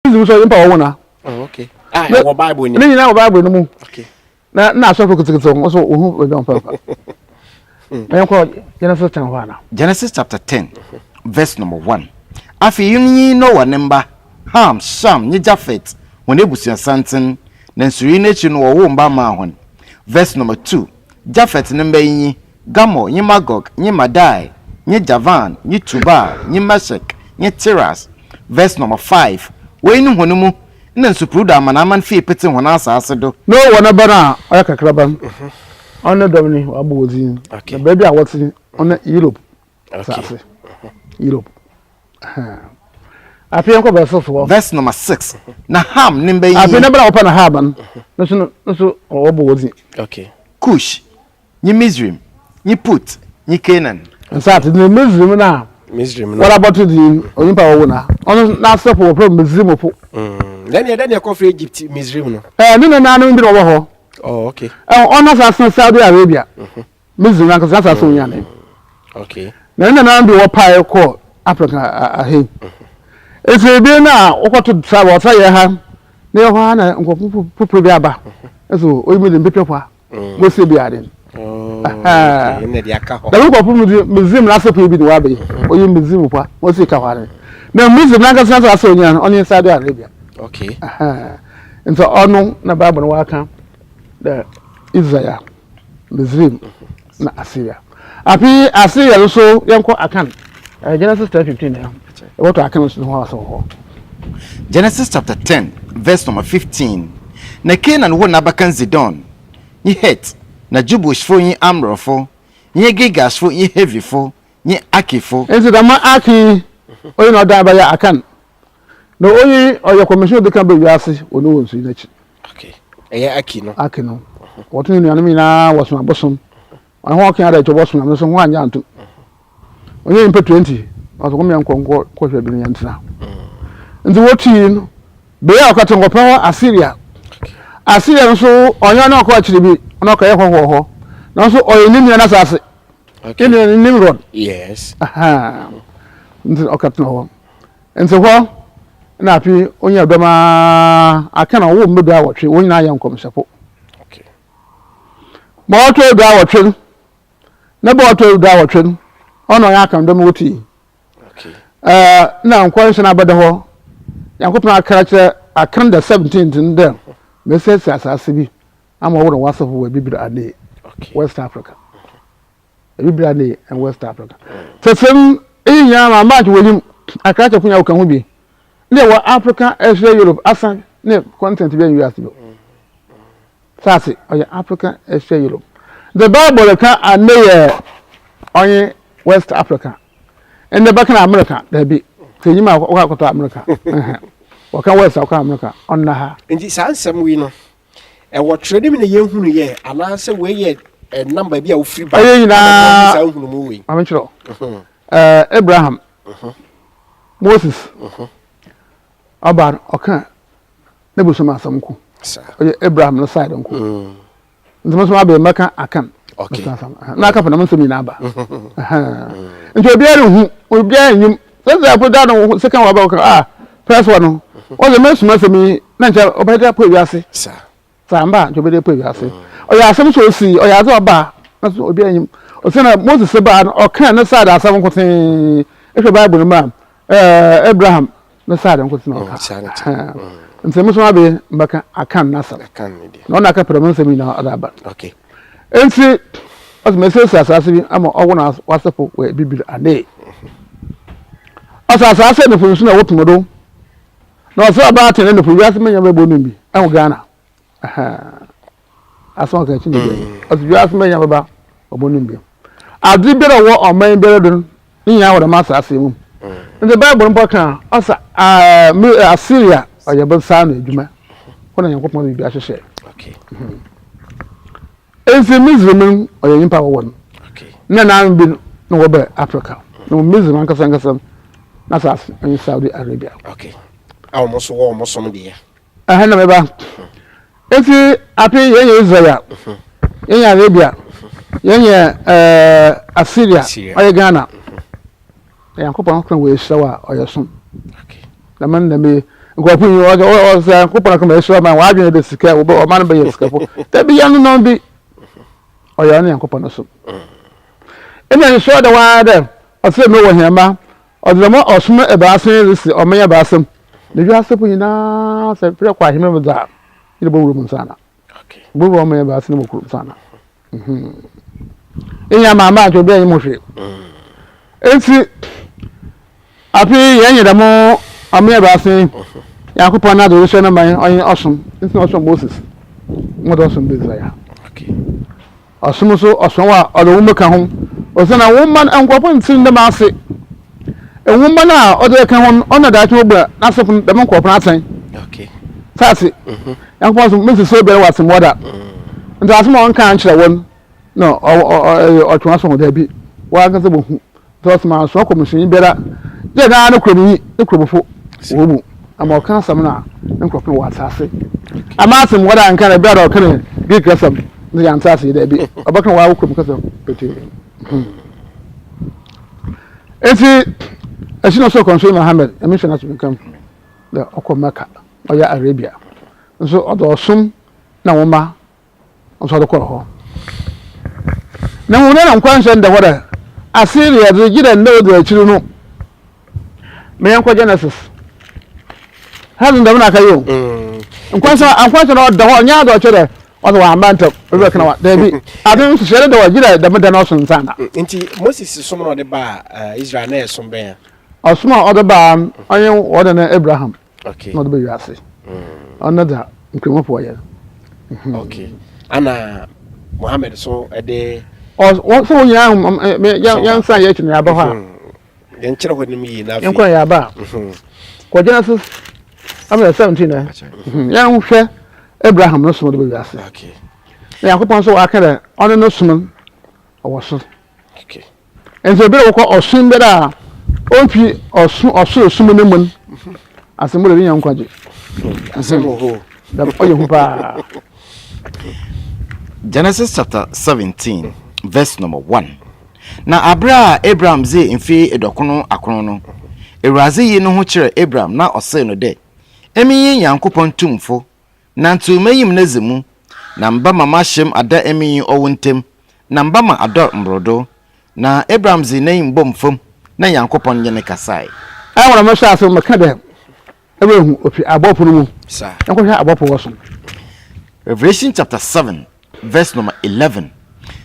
Misraim nso nyimpa wɔwo na. Oh, okay. Ah, ɛwɔ Bible ni. Ne nyinaa wɔ Bible no mu. Okay. Na na asɔfo ketekete wɔn nso wɔn ho baabi a wɔn pɛpɛ. Na yɛn kɔ Genesis 10 hɔ ana. Genesis chapter 10 verse number 1. Afei yi nye Noah ne mba, Ham, Shem, nye Japhet, hɔn ebusuasantsen, na nsuryii no ekyir no wɔwoo mba maa hɔn. Verse number 2. Japhet ne mba yi nye, Gomer, nye Magog, nye Madai, nye Javan, nye Tubal, nye Meshech, nye Tiras. Verse number 5. Woyi no hɔn mu na nsupruw do amanaman fii petse hɔn asaase do. Noah ne ba no a ɔyɛ kakraba no, ɔno ne dɔm ni, wɔabɔ wɔn dzin, na beebi a wɔtse ɔno Europe asaase, Europe. Afei yɛnkɔ verse 6 hɔ. Verse number 6. Na Ham ne mba yi. Afei ne ba a wɔpɛ no Ham no, no so no so wɔbɔ wɔn dzin. Cush, nye Misraim, nye Put, nye Canaan. Nsaate ne Misraim no a Misraim no. Wɔabɔto dzin onyimpa a wɔwo no a, ɔno n'asefo wɔfrɛ no Misraimfo. Dɛn dɛn ɛkɔfrɛ Egypt Misraim no? Ɛɛ ne nananom bi na wɔwɔ hɔ. Oh, okay. Ɛɛ ɔno asaase no Saudi Arabia. Misraim ankasa n'asaase mm. onyane. Okay. Na ne nananom bi wɔpae kɔɔ Africa ahe. Nti ebi no a wɔkɔto sa wɔsa yɛ ha na yɛ hɔ ara na nkurɔfo foforɔ bi aba. Ɛso oyi mi de mpepɛ hɔ a. Mose bi ade no. Dɛm nkorɔfo no dze Misraim n'asefo yi bi na wɔaba yi, ɔyɛ Misraimfo a Mose ka ho ade. Na Misraim n'ankasa n'asaase a onyina no, ɔno nye Saudi Arabia. Ntsi ɔno na Bible no wɔaka dɛ Israel, Misraim na Assyria. Afei Assyria no so yɛnkɔ Akan, Genesis 10:15 na yɛbɔtɔ Akan so ho asɛm wɔ hɔ. Genesis chapter 10 verse number 15. Na Canaan woo n'abakan Zidon, nye Het, na Jebusfo nye Amorfo, nye Girgashfo nye Hevifo, nye Arkifo. Ntsi dɛm Arki yi, oyi na ɔdan bɛyɛ Akan, na oyi ɔyɛ kɔmhyɛn a odzi kan baa wiase wɔ Noah nsu yi n'ekyir. Okay. Ɛyɛ Arki no. Arki no. Wɔto ne nuanom nyinaa wɔsom abosom. Ɔne hɔn ɔkã dɛ nkyɛ wɔbɔsom Nyame so hɔn anngye annto mu. Ɔnye nyimpa 20 na ɔse hom yɛnkɔ nkɔ nkɔhwɛ bi na yɛntsena. Ntsi wotui no, bea a ɔkɔtse no wɔfrɛ hɔ Assyria. Assyria no so ɔnnyɛ ɔno ɔkɔ akyir bi, ɔno ɔkɔyɛ hɔho wɔ hɔ. Naaso ɔyɛ ne nua n'asaase. Ne nua no Nimrod. Yes. Ahaa. Ntsi ɔkɔtsena hɔ. Ntsi hɔ na afei onyaa dɔm ara aka na ɔwoo mba duawɔtwe, hɔn nyina yɛ nkɔmhyɛfo. Ma ɔtɔ duawɔtwe no, ne ba ɔtɔ duawɔtwe no, ɔno ɔyɛ aka dɔm wotii. Ɛɛ na nkɔnhyɛ no abɛda hɔ. Nyankopɔn akra kyerɛ akan the 17th no dɛ mesiesie asase bi ama wo na w'asefo wɔ Abibir Anee, West Africa. Abibir Anee and West Africa. Tsetse no, iyi nyinaa ma March wɔ enyim, akrakyefo nyinaa wɔka ho bi. Ne wɔ Africa, Asia, Europe, asa ne continent bi a wiase bio. Saase ɔyɛ Africa, Asia, Europe. The Bible ka ane yɛ ɔnye West Africa. Ndɛ bɛka na America daabi. Sɛ enyim a wɔkɔ akɔtɔ America. Wɔka West a wɔka America ɔnna ha. Nti saa nsɛm yi no, ɛwɔ twerɛ no mu na yɛhunu yɛ anaasɛ wei yɛ ɛnam baabi a wofiri ba? Ɛyɛ nyinaa. Saa nhunumu wei. Maame kyerɛ. Abraham, Moses, ɔba no ɔka ne bosom asɛm nko. Ɔyɛ Abraham no side nko. Nti mo nso abɛn mɛka akan. Na aka fana mo nsɛm nyinaa ba. Nti obiara nhu, obiara nyim. Sɛ sɛ ɛpo da no second one bɛka ah first one no. Ɔsɛ mɛsoma asɛm yi na nkyɛ ɔbɛyɛ dɛ apɔ ewiase. Sɛ amba a nkyɛ ɔbɛyɛ dɛ apɔ ewiase. Ɔyɛ asɛm sɛ osi, ɔyɛ adze ɔba a na so obiara nyim. Osiandɛ Moses baa no ɔkaa ne side asɛm nkotsee. Ehwɛ Bible no mu a, ɛɛ Abraham ne side nkotsee na ɔka. Ntsi mo so mabe mbɛka Akan n'asɛm. Na ɔno aka pɛrɛ mo nsɛm nyinaa ɔdze aba. Ntsi ɔse mesiesie asaase bi ama ɔwo na w'asefo wɔ ebibir anee. Ɔse asaase a nufu nsu na wɔpem do. Na ɔsɛ ɔbaa tene nufu wiase menya bɛbɔ no bi ɛwɔ Ghana. Asɛm ɔka akyi ne bi. Ɔsɛ wiase menya bɛba ɔbɔ no bi. Adze biara wɔ ɔman biara do no ne nyinaa wɔ dɛm asaase mu. Nti Bible mpo ka ɔsɛ Assyria ɔyɛ bɛnsa ano adwuma. Hɔ na Nyankopɔn de biribi ahyehyɛ. Nti Misraim no ɔyɛ nyimpa a wɔwɔ no. Na naanom bi na wɔbɛ Africa. Na Misraim ankasa ankasa n'asaase nye Saudi Arabia. Okay. A wɔn nso wɔ wɔn som deɛ. Ɛhɛn na meba. Nti ape yɛn yɛ Israel, yɛn yɛ Arabia, yɛn yɛ ɛɛ Assyria, ɔyɛ Ghana. Nyankopɔn akora wɔ ehyira wɔ a ɔyɛ som. Dɛm na me. Nkurɔfo yi ɔsɛ ɔsɛ Nyankopɔn kama ehyira ɔman w'adwene de sika wɔbɛ ɔman no bɛyɛ sikafo. Dabi yɛn no no bi ɔyɛ ɔne Nyankopɔn no so. Ɛna nhyira da waa dɛ ɔsɛ mɛ wɔ hɛn mma ɔdze dɛm ɔsom ebiasa yi resi ɔman ebiasa mu. Na wiase fo nyinaa sɛ frɛ kɔ ahemman mu dze a yɛde bɔ wura mu nsaana. Bɔ wura ɔman ebiasa no mu kuro nsaana. Enya ma ama nkyɛ obi anyi mu hwee. Enti afe yi yɛn nyɛ dɛm ɔman ebiasa yi Nyankopɔn n'adze ɔrehyɛ no man ɔnye ɔsom nti na ɔsom Moses mo dɛ ɔsom Israel. Ɔsom nso ɔsom a ɔde nwoma ka ho osiandɛ nwoma no nkorɔfo nntse ndɛm ase. Nwoma no a ɔdze ka ho no ɔno na daakye obu n'asefo no dɛm nkorɔfo no atsɛn. Saase Nyankopɔn so mesisi obiara wɔ asɛmua da. Nti asɛm a ɔnka nkyerɛ wɔn na ɔtwe aso ho daabi. Wɔn ankasa bohu. Nti ɔsoma nsoa kɔmhyɛnyi biara gyɛ naa ne kuromnyi ne kuromfo wɔ mu ama ɔka asɛm no a ne nkurɔfo no wɔate ase. Ama asɛm wɔda anka no biara ɔka ne Greek kasam nti yɛante ase yi daabi. Ɔbɛka wɔn kurom kasa petee. Nti akyi na ɔsoro kɔmhyɛnyi Muhammad, Nyame nhyira no asomdwoe nka no, dɛ ɔkɔ Mecca. ɔyɛ Arabia nso ɔdze ɔsom na nwoma nso ɔdze kɔr hɔ. Na mbom nna nkɔnhyɛ no da hɔ dɛ Assyria dze gyedɛ nda odzi ekyir no. Ma yɛnkɔ Genesis. Ha dze dɛm na aka yi o. Nkɔnhyɛ nkɔnhyɛ no ɔda hɔ ɔnnyɛ adze ɔkyerɛ dɛ ɔdze ɔammba ntsɛm obi bɛka na wa daabi adze nhyehyɛɛ no da hɔ gyedɛ dɛm da no ɔso nsaana. Nti Moses som na ɔde baa Israel na ɛyɛ som bɛn a? Ɔsom a ɔde baa no ɔnye wɔn nana Abraham. Okay. Na ɔde bɛ wiase. Mm. Ɔno dza nkramofo ɔyɛ. Mhm. Okay. Ana Muhammad so ɛde. Ɔ wɔn sɛ wɔn nyinaa yɛn yɛn nsa yɛ akyi na yɛaba hɔ a. Mhm. Yɛn kyerɛ hɔ nim yie na afei. Yɛn kɔ na yɛaba a. Mhm. Kɔ Genesis amina 17 ɛ. Yɛn hwɛ Abraham no som de bɛ wiase. Okay. Na Yankopɔn nso waka dɛ ɔno no som ɔwɔ so. Okay. Nti obi a wɔkɔ ɔsom biara a ɔmfi ɔso ɔsoro som no mu no, asɛm de nya nkwagye. Asɛm wɔ hɔ. Dɛm ɔyɛ hu paa. Genesis chapter 17 verse number 1. Na aber a Abram dzii mfe eduɔkron akron no, Ewuradze yii noho kyerɛɛ Abram na ɔsee no dɛ, Emi nye Nyankopɔn Tumfo, Nantsew m'enyim na dzi mu, na mebɛma m'ahyɛmu ada emi nye ɔwo ntamu, na mebɛma adɔr mbordo. Na Abram dze n'enyim bɔɔ famu, na Nyankopɔn nye no kasae. Ɛhɔ na mehyɛɛ ase mekã dɛ, Ebehu ofi abɔfo no mu, nkɔhwɛ abɔfo wɔ sor. Revelation chapter 7 verse number 11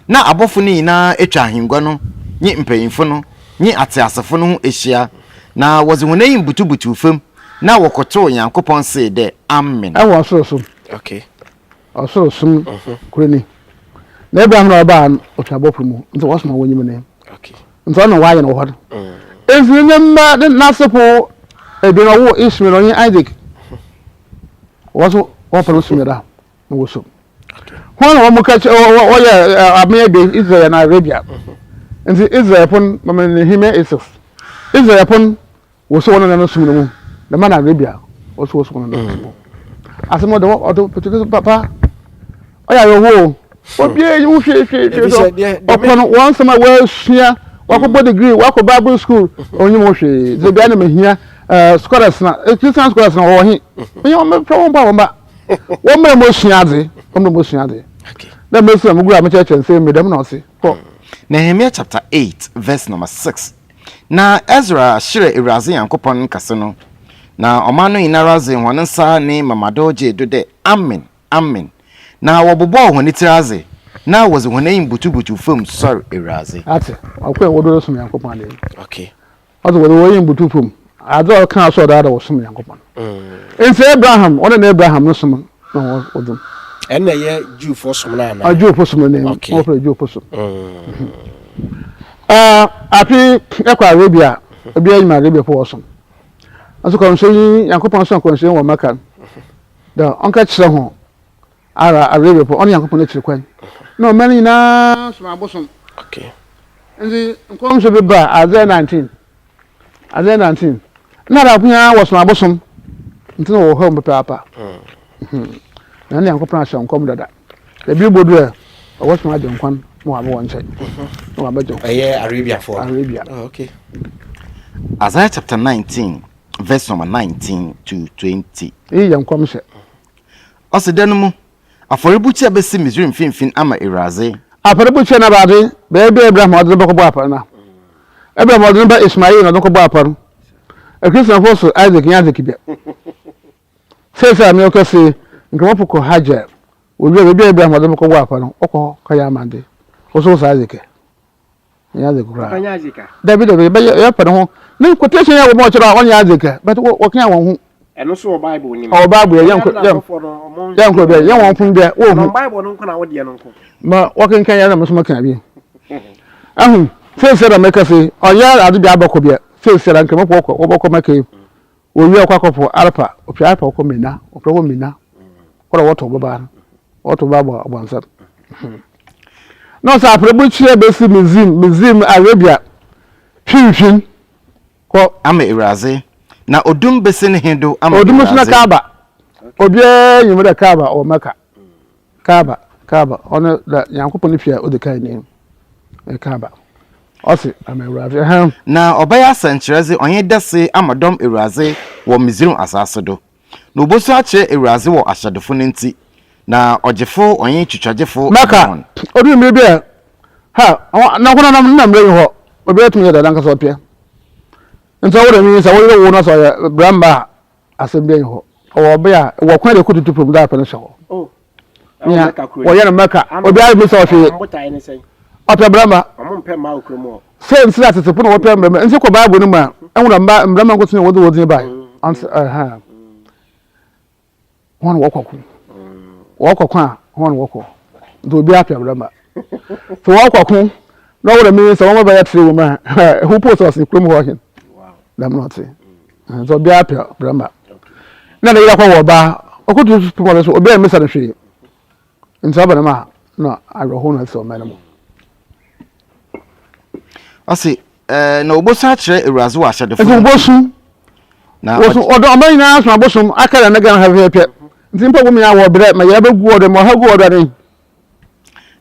Na abɔfo no nyinaa etwa ahengua no nye mpanyimfo no nye atseasefo no ho ehyia, na wɔdze hɔn enyim butubutuw famu na wɔkotoow Nyankopɔn see dɛ, Amen. Ɛwɔ ɔsoro som. Okay. Ɔsoro som koro ni. Na Abraham na ɔbaa no ɔtwa abɔfo mu nti wɔsoma wɔn nyim ne. Okay. Nti ɔno wɔayɛ no wɔ hɔ no. Nti ne mma ne n'asefo ebien ɔwɔ Ishmael ɔnye Isaac. Wɔn nso wɔpɛ no som yɛ da na wɔsom. Hɔn na wɔn ka kyerɛ wɔyɛ abea bi Israel na Arabia. Nti Israel pon mama Nehemia Isis. Israel pon wɔsɔ wɔn nana som no mu na ma na Arabia wɔsɔ wɔsɔ wɔn nana som mu. Asɛm ɔdɔ ɔdɔ pɛtɛkɛ papa ɔyɛ ayɔho o. Obiara yi ho hwee hwee hwee so ɔkɔ no wɔn nsɛm a wɔasua wakɔbɔ degree wakɔ Bible school onyim ho hwee. Sɛ bia na mehia scholars na Christian scholars na wɔwɔ he. Mehia wɔn mefrɛ wɔn mpo a wɔn ba. Wɔn mmerɛ mo sua adze, wɔn mmerɛ mo sua adze. Dɛ mesi na mo gura mekyerɛkyerɛ nsɛm mi dɛm na ɔse kɔ. Nehemiah chapter 8 verse number 6 Na Ezra hyerɛɛ Ewuradze Nyankopɔn nkase no, na ɔman no nyinara dze hɔn nsa ne mamado gyee do dɛ, Amen, Amen, na wɔbobɔɔ hɔn tsir adze, na wɔdze hɔn enyim butubutuw famu sɔr Ewuradze. Atse, ɔkwan a wɔdo rosom Nyankopɔn adze. Okay. Ɔdze wɔdze hɔn enyim butuw famu, adze a ɔkã so ɔdaada wɔsom Nyankopɔn. Ntsi Abraham, ɔno na Abraham no som na wɔdze no. Ɛna ɛyɛ Jewfoɔ som no anaa? Jewfo som no ne Okay. wɔfrɛ Jewfo som. Afe ɛkɔ Arabia, obiara nyim Arabiafo wɔsom. Nso kɔmhyɛnyi, Nyankopɔn soma kɔmhyɛnyi wɔ Mecca dɛ ɔnkɛkyerɛ hɔn Ara Arabiafo, ɔne Nyankopɔn akyiri kwan. Na ɔman no nyinaa som abosom. Okay. Nti nkɔmhyɛ bi baa Isaiah 19. Isaiah 19. Na Arabfo nyinaa wɔsom abosom. Nti na wɔwɔ hɔ mu papaapa. Hmm. Na ne Nyankopɔn ahyɛ nkɔm dada. Ebi bodu ɛ, ɔwɔsom agye nkwan na waba wɔn nkyɛn. Na wabɛgye wɔn. Ɛyɛ Arabiafoɔ. Arabia. Oh, okay. Isaiah chapter 19. Verse number 19 to 20. Iyi yɛ nkɔmhyɛ. Ɔse da no mu, afɔrebukyia besi Misraim finimfin ama Ewuradze. Afɔrebukyia no abadze, beebi a Abraham ɔdze no bɔkɔbɔ afɔr no. Abraham ɔdze ne ba Ismael na ɔdze no kɔbɔɔ afɔr. Christianfo so Isaac nye Isaac bia. Sesei a merekasa yi, Nkramofo kɔ Hajj a, wowie a, beebi a Abraham ɔdze no kɔbɔɔ afɔr no, wɔkɔ hɔ kɔyɛ amandze. Wo so wo Isaac ɛ? Ɔnyɛ Isaac koraa. Ɔnyɛ Isaac a? Dabi dabi, bɛyɛ yɛpɛ ne ho. Ne quotation yɛ wɔ mu ɔkyerɛ a ɔnyɛ Isaac ɛ, but wɔkea wɔn ho. Ɛno nso wɔ Bible no mu. Ɔwɔ Bible yɛ yɛnkɔ yɛn yɛnkɔ bɛ yɛn wɔn pon bɛ wɔn hu. Bible no nko na wodeɛ no nko. Ma wɔkenkan yɛn na mo nso maka bi. Ahu seesei na mɛka se ɔnyɛ ade bi abɔkɔ bia seesei na nkramofo wɔkɔ wɔbɔkɔ mɛka yi wɔwie ɔkɔ akɔfo arpa ofi arpa ɔkɔ mina ɔfrɛ hɔ mina kɔrɔ wɔtɔ bɔba no wɔtɔ bɔba bɔ ɔbɔnsam na ɔsɛ afɔrebukyia bɛsi Mizim Mizim Arabia finfin Kɔ. Ama Ewuradze, na odum besi ne he do ama Odum so na Ewuradze. Kaaba. Obiara nyim dɛ Kaaba ɔwɔ Mecca. Kaaba, Kaaba, ɔno dɛ Nyankopɔn ne fie a odzi kan nye Kaaba. Ɔse, ama Ewuradze, ɛhɛn. Na ɔbɛyɛ asɛnkyerɛdze ɔnye dɛse ama dɔm Ewuradze wɔ Misraim asaase do. Na obosu akyerɛ Ewuradze wɔ ahyɛdefo no ntsi, na ɔgyefo ɔnye twitwagyefo ama Mecca, hɔn. odur mber bi a, ha, na hɔn nna mbrɛ nnyi hɔ, obiara tum yɛ dza nankasa ɔpɛ. Ntsi ɔwo dɛm yi sɛ wo yer wo na sɛ ɔyɛ bra mba a, asɛm biara nnyi hɔ. Ɔwɔ ɔbea a, ewɔ kwan dɛ ekotutu famu dɛ apɛ no hyɛ hɔ. Oh, Nea wɔyɛ no Mecca, obiara mmisa wo hwee. Ɔpɛ bra mba. Sɛ ntsi na tsetsefo na wɔpɛ mbra mba. Ntsi kɔ Bible no mu a, ehu dɛ mba mbra mba nkotsee na wɔdze hɔn dzin bae. Ɔnntse ɛhɛn. Hɔn wɔkɔ ko. Wɔkɔ ko a, hɔn wɔkɔ. Ntsi obiara pɛ mbra mba. Sɛ wɔkɔ ko na ɔwɔ dɛm yi sɛ wɔn bɛyɛ tse wɔ mu a, ɛho post ɔsen kurom hɔ hen. Dɛm na ɔtse. Ntsi obiara pɛ mbra mba. Na ne yer akɔ wɔ ɔbaa, ɔkɔto pon ɔno so obiara mmisa no hwee. Ntsi ɔba dɛm a na awerɛhow na ɔtse ɔman no mu. Ɔse, ɛɛ, na obosu akyerɛ Ewuradze wɔ ahyɛdefo Nti no. wobosu. Na Wosu, ɔgye. ɔdɔ ɔman nyinaa so abosom aka dɛ ne Ghana ha pɛpɛɛpɛ. Nti nyimpa wɔ mu nyinaa wɔ brɛ ma yɛbɛgu ɔdɔ ma ɔha gu ɔdɔ ne.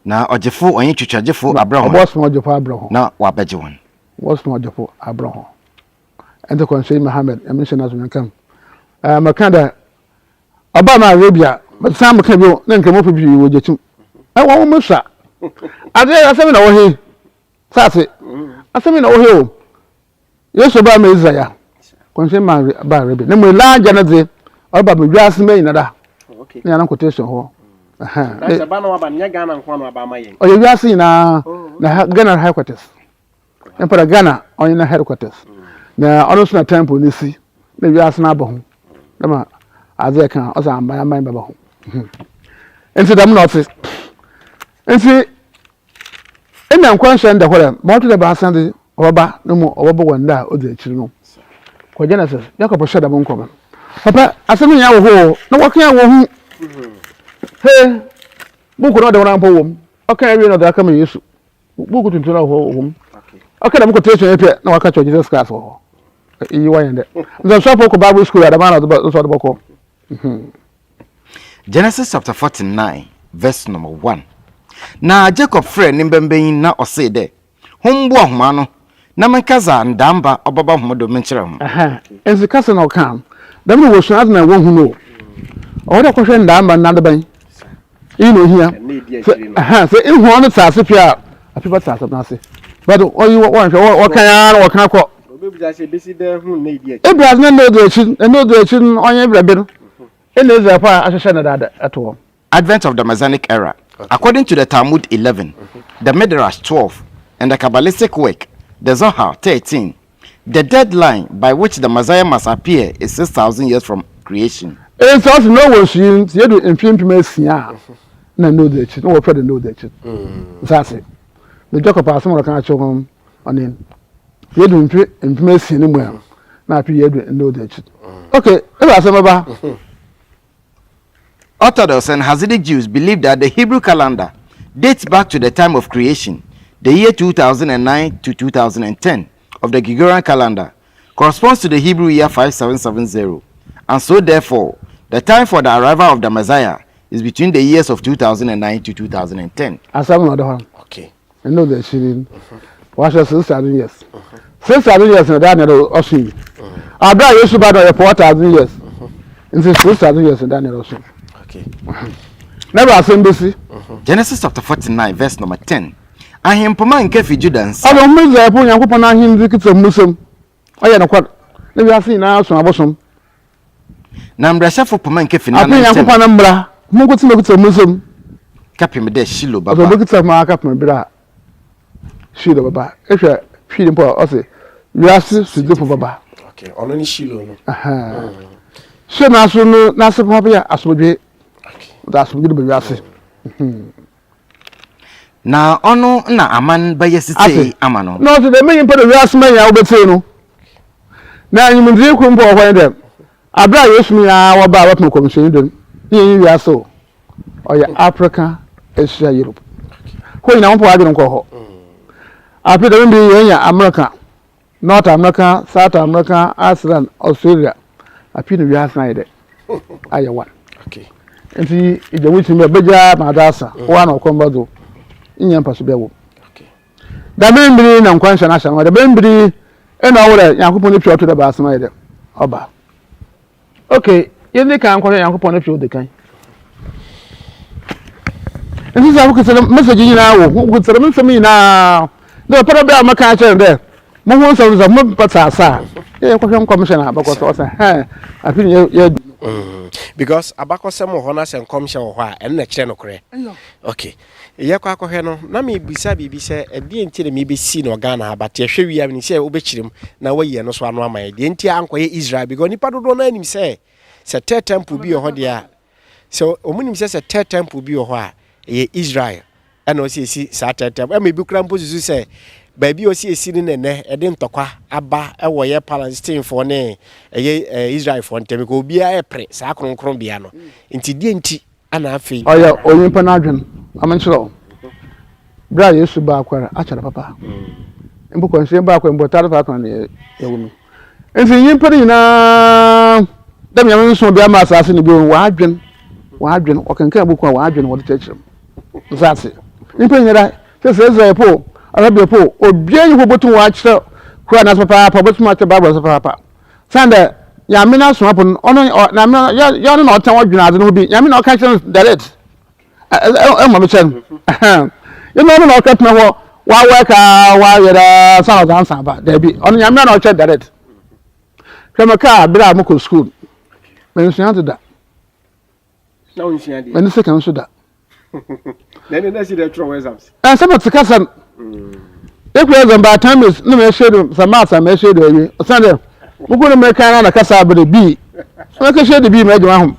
Na ɔgyefo ɔnye twitwagyefo Na abrɛ hɔn. ɔbɔsoma ɔgyefo abrɛ hɔn. Na ɔabɛgye hɔn. Ɔbɔsoma ɔgyefo abrɛ hɔn. Ɛnti kɔnhyɛnyi Muhammad, Nyame nhyira no asomdwee nka no, ɛɛ mekã dɛ Ɔbaa me Arabia, mesan meka bio na Nkramofo pii wɔ gyatum. Ɛ wɔn mo sua. Ade asɛm na wɔ he? Saase. Asɛm na wɔ he o. Yesu baa me Israel. Kɔnhyɛn ma ba Arabia. Na mo Elijah no dze ɔreba me wiase mɛ nyina da. Ne yana quotation hɔ. Ɔyɛ wiase nyinaa na Ghana headquarters. Mpo dɛ Ghana ɔnye no headquarters na ɔno so na temple no si na wiase no aba ho dɛm adze a ɛka ɔsɛ aman aman bɛba ho nti dɛm na ɔtse nti nna nkɔnhyɛ nda hɔ dɛ ma ɔtɔ dɛ baasa dze ɔbɛba no mu ɔbɛba wɔ nda a odzi ekyir no kɔ Genesis Jacob hyɛ dɛm nkɔm no papa asɛm nyinaa wɔ hɔ o na wɔka wɔ ho he buku no ɔde wɔn ampɔ wɔ mu ɔka awie na ɔde aka ma Yesu Buku tuntum na wɔ hɔ. Ɔka dɛm quotation yi pɛ na waka kyerɛ Jesus Christ wɔ hɔ. Iyi wɔnyɛ dɛ. Nti ɔsɔfo kɔ Bible school a dɛm ara na ɔdze nso ɔdze bɔkɔ. Genesis chapter 49 verse number 1. Na Jacob frɛɛ ne mbambanyin na ɔsee dɛ, Hom mboa hom ano na menka dza ndaamba ɔbɛba hom do menkyerɛ hom. Ɛhɛn, ntsi kasa na ɔkã no, dɛm na wosua adze na wohu no o. Ɔwɔ dɛ kɔhwɛ ndaamba no n'adebɛn. Iyi na ohia. Sɛ ɛhɛn, sɛ ihu ɔno tse ase pɛ a, afei bɛtse asɛm no ase. But ɔyi wɔnnhwɛ, wɔkã ara na wɔkã kɔ. Ebɛnadze na nna odzi ekyir? Nna odzi ekyir no, ɔnye ebɛn ber? Nna Israelfo a ahyehyɛ no dada to hɔ. Advent of the Messianic Era. According to the Talmud 11, the Midrash 12, and the Kabbalistic work, the Zohar 13, the deadline by which the Messiah must appear is 6,000 years from creation. Ntsi ɔse Noah nsu yi ntsi yedu mfe 6000 a nna Noah dzi ekyir, na wɔfrɛ no Noah dzi ekyir. Nsaase. Na Jacob asɛm a ɔka akyerɛ hɔn ɔne no, yedu mfe 6000 no mu a na afe yedu Noah dzi ekyir. Okay, ebɛn asɛm bɛba? Orthodox and Hasidic Jews believe that the Hebrew calendar dates back to the time of creation, the year 2009 to 2010 of the Gregorian calendar corresponds to the Hebrew year 5770, and so therefore, the time for the arrival of the Messiah is between the years of 2009 to 2010. Asɛm na ɔda hɔ no. Okay. Ɛna ɔdze akyiri no, wahyɛ 6,000 years. 6,000 years na daa na ɔso yi. Aber a Yesu ba no ɔyɛ 4000 years. Nti 6000 years Daniel ɔsom. Okay. Na bɛ asɛm besi. Genesis chapter 49 verse number 10. Ahempoma nka fi Juda nsa. Ɔde hom Israelfo Nyankopɔn n'ahendzi kitsa hom nsamu. Ɔyɛ nokwar, na wiase nyina som abosom. Na mbrahyɛfo poma nka fi n'anan Afei ntamu. Nyankopɔn ne mbra, hom nkotsee na okitsa hom nsamu. Kɛpem dɛ Shiloh Ɔdze bɛba. obekitsa hom ara kɛpem ber a Shiloh bɛba. Ehwɛ Hwii mpo a, ɔse wiase sodzifo bɛba. Okay, ɔno ne Shiloh no. Shiloh n'aso no n'ase papa yɛ asomdwee. Ɔdze asomdwee no ba wiase. Na ɔno na aman bɛyɛ setsei ama no. Na ɔse dɛ, Me nyimpa dɛ wiase ma nyina wobetsie no. Na nyimdzee kor mpo wɔ hɔ nye dɛ, aber a Yesu no nyina wɔbaa bɛpem kɔmhyɛnyi do no, nna innyi wiase o, ɔyɛ Africa, Asia, Europe. Hɔ nyina wɔmmfa w'adwen nnkɔ hɔ. Afei dɛm mber yi yenya America, North America, South America, Iceland, Australia, afei na wiase no ayɛ dɛ ayɛ one. Nti egya wo tsir mu dɛ bɛgya ma adze asa, wo ara na ɔkɔm bɛdze wo, nnya mfaso biara wɔ mu. Dɛm mber yi na nkɔnhyɛ no ahyɛ no ma, dɛm mber yi na ɔwɔ dɛ Nyankopɔn ne pia ɔto dɛ baasa ayɛ dɛ ɔba. Okay, yɛndzi kan nkɔhwɛ Nyankopɔn ne pia odzi kan. Nti sɛ wokitsa dɛm message yi nyinaa wɔ ho, wokitsa dɛm nsɛm yi nyinaa, dɛ ɔpɛ dɛ ɔbɛyɛ a mɛka akyerɛ no dɛ mo ho nsɛm dze mo bɛtse ase a, yɛ yɛkɔhwɛ nkɔmhyɛ no abakɔsɛm, ɔsɛ hɛn afe ni yɛ yɛ. Because abakɔsɛm wɔ hɔ na sɛ nkɔmhyɛ wɔ hɔ a, ɛno na ɛkyerɛ nokorɛ. Okay. Yɛkɔ akɔhwɛ no, na mebisa biribi sɛ ɛdeɛn nti na mebɛsi no Ghana ha, but yɛhwɛ wie a menim sɛ wobɛkyerɛ mu na woayi ɛno so ano ama yɛn. Deɛ nti a ankɔyɛ Israel, because nnipa dodoɔ no ara nim sɛ sɛ third temple bi wɔ hɔ deɛ a, sɛ wɔn nim sɛ sɛ third temple bi wɔ hɔ a, ɛyɛ Israel ɛna ɔsi esi saa third temple. Ɛma ebi kura mpo susu sɛ baabi a ɔsi esi no na ɛnɛ ɛde ntɔkwa aba ɛwɔ yɛ Palestinefoɔ ne ɛyɛ Israelfoɔ ntam, because obiara ɛpere saa kronkronbea no. Nti deɛ nti Ana afei. Ɔyɛ onyimpa n'adwen. Ma menkyerɛ wo. Ber a Yesu baa kwar akyɛr papa. Mpo kwanhyia baa kwar mpo ɔtaa do faakor na yɛwo no. Ntsi nyimpa no nyina dɛ Nyame nnsoma obiara mma asaase no bio no, wɔadwen, wɔadwen, wɔkenkaan buukuu a wɔadwen wɔdze kyerɛkyerɛ mu. Nsaase. Nyimpa nyinara, sɛ sɛ Israelfo o, Arabiafo o, obiara nnyi hɔ a obotum ɔakyerɛ Quran ase papaapa, obotum akyerɛ Bible ase papaapa. Osiandɛ Nyame n'asomafo no, ɔno Nyame no, yɛ ɔno na ɔtse ɔdwen adze no ho bi, Nyame na ɔka kyerɛ no direct, ɛma me kyerɛ no, yɛ na ɔno na ɔka tena hɔ, wɔawɔɛk a wɔayɛ dɛ ansa na ɔdze ansa aba, daabi, ɔno Nyame na ɔkyerɛ direct. Hwɛ me kaa ber a mokɔ skuul, mennsua adze da. Na wonsua deɛ. M'ani sɛ kan nso da. Na ɛne na si dɛ twerɛ wɔ exams. Ɛnsɛ mo te kasa no. Ekura exam by time is na mɛhyɛ do sɛ maths a mɛhyɛ do awie. Ɔsan dɛ mokɔ no mɛkan na na kasa abere bii. Mɛkɛhyɛ de bii mɛgye wahom.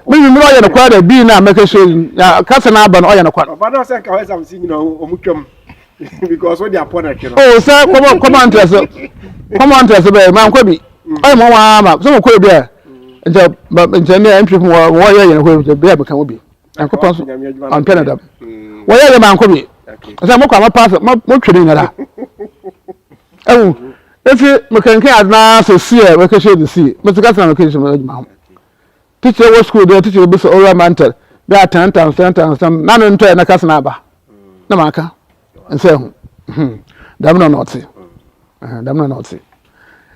Me nwumere ɔyɛ no kwara dɛ bii na mɛkɛhyɛ na kasa na aba no ɔyɛ no kwara. Ɔba na ɔsɛ nka exams nyina ɔmo twam because wode apɔ na twe no. Oh sɛ kɔmɔ kɔmɔ interest kɔmɔ interest bɛyɛ mankɔ bi. Ɔyɛ mo waa ma sɛ mokɔ bi a nkyɛ nkyɛ ne NPP wɔ wɔyɛ yɛn hɔ nkyɛ bia meka ho bi Nyankopɔn so ɔmpɛ no dɛm wɔyɛ yɛ mankɔ bi sɛ mokɔ a mɔpa sɛ motwe ne nyinara ɛhu nti mekenken ade na sɛ si ɛ mekɛhyɛ de si mete kasa na mekɛhyɛ me adwuma ho teacher wɔ school deɛ teacher bi sɛ owura mantel bi a ten times ten times ten na ne ntɔ yɛ na kasa na aba na maka nsɛ ho dɛm na na ɔte dɛm na na ɔte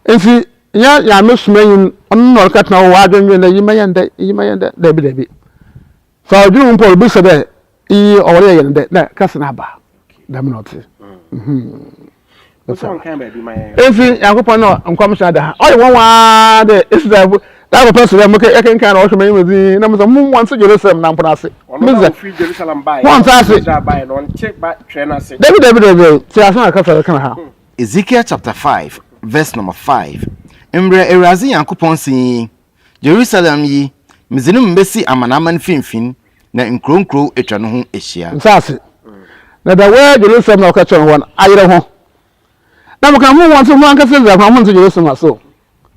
nti nyɛ nyame soma nyin ɔno na ɔreka tena hɔ wadwendwen dɛ yi mɛyɛ ndɛ yi mɛyɛ ndɛ dɛbi dɛbi sɛ ɔdwen ho mpo ɔrebisa dɛ iyi ɔwɔ dɛ yɛyɛ no dɛ na kasa no aba dɛm na ɔte nti nyankopɔn na nkɔmhyɛ ada ha ɔyɛ wɔn waa dɛ israelfo daa papa sɛ dɛ mokɛ yɛkenkan na ɔhwɛ m'anim dzinn na mesɛ mo wɔnte jerusalem na mpono ase mesɛ wɔnte ase dabi dabi dabi te ase na kasa bɛka ha Ezekiel chapter 5 verse number 5 Mbrɛ Ewuradze Nyankopɔn se nye yi, Jerusalem yi, medze no mibesi amanaman finimfin, na nkurow nkurow etwa no ho ehyia. Nsaase, na dɛ wɔyɛ Jerusalem na wɔka kyerɛ hɔn ayerɛ ho. Na meka ho hɔn se, Hom ankasa Israel hɔn honntse Jerusalem ase o.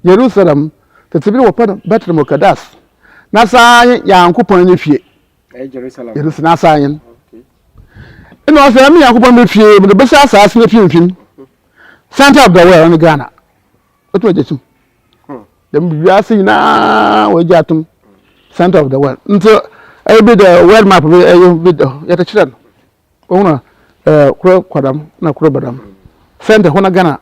Jerusalem, tsetse ber wɔpɛ no Bethlehem-Kadas, na saa nye Nyankopɔn ne fie. Jerusalem n'asaa nye no. Nna ɔse, Emi Nyankopɔn me fie, medze besi asaase ne finimfin, center of the world, ɔno Ghana. Otum agye tum. Dɛm wiase nyinaa wɔagye atom center of the world. Nti ɛyɛ bi dɛ world map bi ɛyɛ bi dɛ yɛde kyerɛ no. Wɔn na ɛɛ koro kɔdam na koro bɛdam. Center hɔ na Ghana.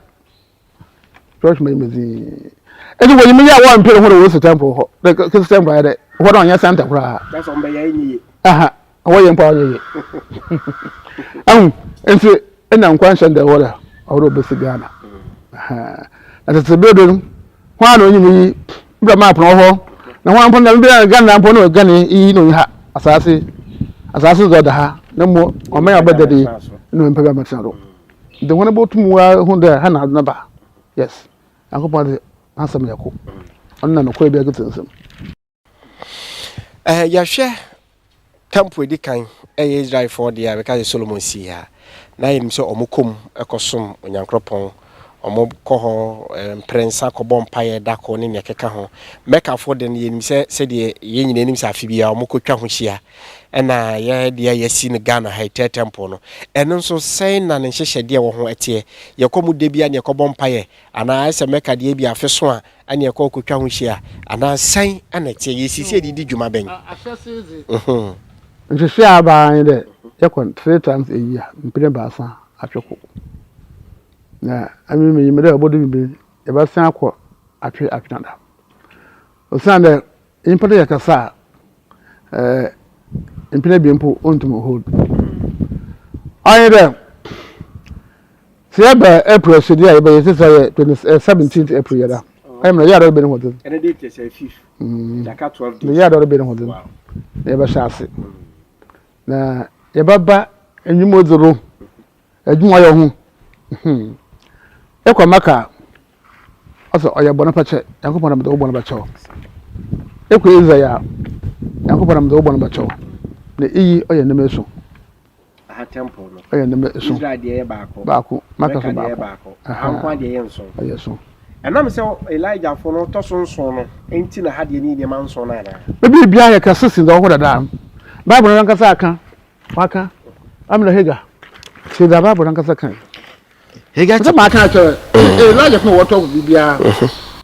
Church mɛ mɛ dzin. Enti wɔnyim yɛ a wɔmmpere ho dɛ wosi temple hɔ, dɛ kesi temple ayɛ dɛ hɔ no ɔnnyɛ center koraa. That's wɔn bɛyɛ ɛnyɛ yie. Aha, wɔyɛ mpo a ɔnyɛ yie. Ahu, nti ɛna nkwanhyɛ no dɛ wɔ dɛ ɔwɔ dɛ obesi Ghana. Aha, na tete ber do no, hwan na onyim iyi? Bra map no wɔ hɔ, na hwan mpo na bia Ghana mpo na Ghana iyi na onyi ha, asaase, asaase dze ɔda ha, na mbom ɔman a ɔbɛda do yi na onyimpa bi abɛtsena do. Ntsi hɔn botum wɔahu dɛ ha na adze no ba. Yes. Nyankopɔn dze n'asɛm yɛ kor. Ɔno na nokwar biara kitsa nsamu. Eh, yɛhwɛ temple edi kan ɛyɛ Israelfoɔ deɛ a bɛka sɛ Solomon sii a, na yɛnim sɛ wɔn kɔ mu kɔsom Onyankoropɔn. Wɔn kɔ hɔ eh, mprɛnsa kɔbɔ mpaeɛ da koro ne nea ɛkeka ho. Mɛkafoɔ de no yɛnim sɛ sɛdeɛ yɛn nyinaa nim sɛ afe biara wɔn kɔtwa ho hyia. Ɛna yɛ deɛ yɛasi no Ghana ha yi, Tɛ Temple no, ɛno nso sɛn na ne nhyehyɛdeɛ wɔ ho teɛ? Yɛkɔ mu da biara na yɛkɔbɔ mpaeɛ anaa ayɛ sɛ Mecca deɛ bi afe so a ɛna yɛkɔ kɔtwa ho hyia anaa sɛn na ɛteɛ? Yɛsi sɛ yɛde di dwuma bɛn? Ahyɛse dze, nhyehyɛɛ a aba ara nye dɛ yɛkɔ no three times a year, mpɛn ebiasa afe kor. Na emi minyim dɛ obodu ber bi yɛbɛsan akɔ afe afe. Osiandɛ Nyimpa no yɛ kasa a, eh, mpɛn ebien mpo onntum nnhold. Ɔnye dɛ, sɛ yɛba April so dze a yɛbɛyɛ sesei ɔyɛ twenty eh, seventeenth April yɛda. Ɔyɛ mbrɛ yɛ a ɔrebɛn ho dzen. Ɛno date yɛ sɛ fifth. Jaka 12 days. Yɛ a ɔrebɛn ho dzen. Na yɛbɛhyɛ ase. Na yɛbɛba ndwuma odzi do, edwuma ɔyɛ ho. Ekɔ Mecca a, Ɔsɛ ɔyɛ bɔne fakyɛ, Nyankopɔn na medze wo bɔn bɛkyɛ wo. Ekɔ Israel a, Nyankopɔn na medze wo bɔn bɛkyɛ wo. Na iyi ɔyɛ ndzɛmba esuon. Aha temple no. Ɔyɛ ndzɛmba esuon. Israel deɛ yɛ baako. Baako, Mecca so Mecca deɛ yɛ baako. baako. Aha nko ara deɛ yɛ nson. Ɔyɛ esuon. Ɛnam sɛ Elijah fo no tɔ so nson no nti na ha deɛ no yɛ nneɛma nson no anaa? Na biribiara yɛ kɛse sen dza ɔwɔ hɔ dada no. Bible no ankasa aka, ɔaka. Amina Hagar, tsie dza Bible no ankasa kae. Hagar Sɛ maka akyerɛ Elijah fún wɔtɔ biribiara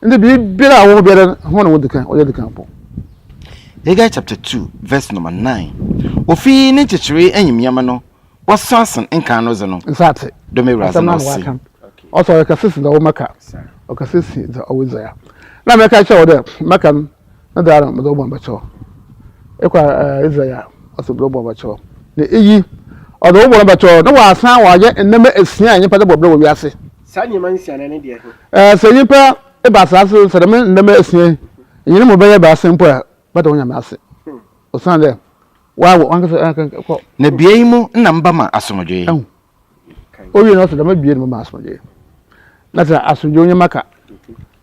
nti biribiara a wɔwɔ biara ho na wɔdi kan ɔyɛ di kan po. Hagar chapter 2 verse number 9 Ofi ne nkyekyeree enyimnyam no wɔsõ asen nkan no dze no, Nsa ate dɔm Ewuradze asɛm na no na ɔse. waka ɔsɛ ɔyɛ kɛse sen dza ɔwɔ Mɛka ɔkɛse sen dza ɔwɔ Israel na mɛka kyerɛ wo dɛ Mɛka no ne dza no medze wo bɔn bɛkyɛ wo ekɔ Israel a ɔsɛ medze wo bɔn bɛkyɛ wo na iyi ɔdze wo bɔn bɛkyɛ wo na ɔasan ɔayɛ ndzɛmba esia a nyimpa dze bɔ bra wɔ wiase. Saa nneɛma nsia no ɛne deɛ he? Sɛ nyimpa ba asaase do sɛ dɛm ndzɛmba esia yi nye no mu bɛyɛ ebiasa mpo a bɛda wo Nyame ase osiandɛ wɔawɔ wankasa kɔ. Na bea yi mu na mebɛma asomdwee. Ehu. Owie no ɔsɛ dɛm abien no mema asomdwee. Na sɛ asomdwee onye Maka,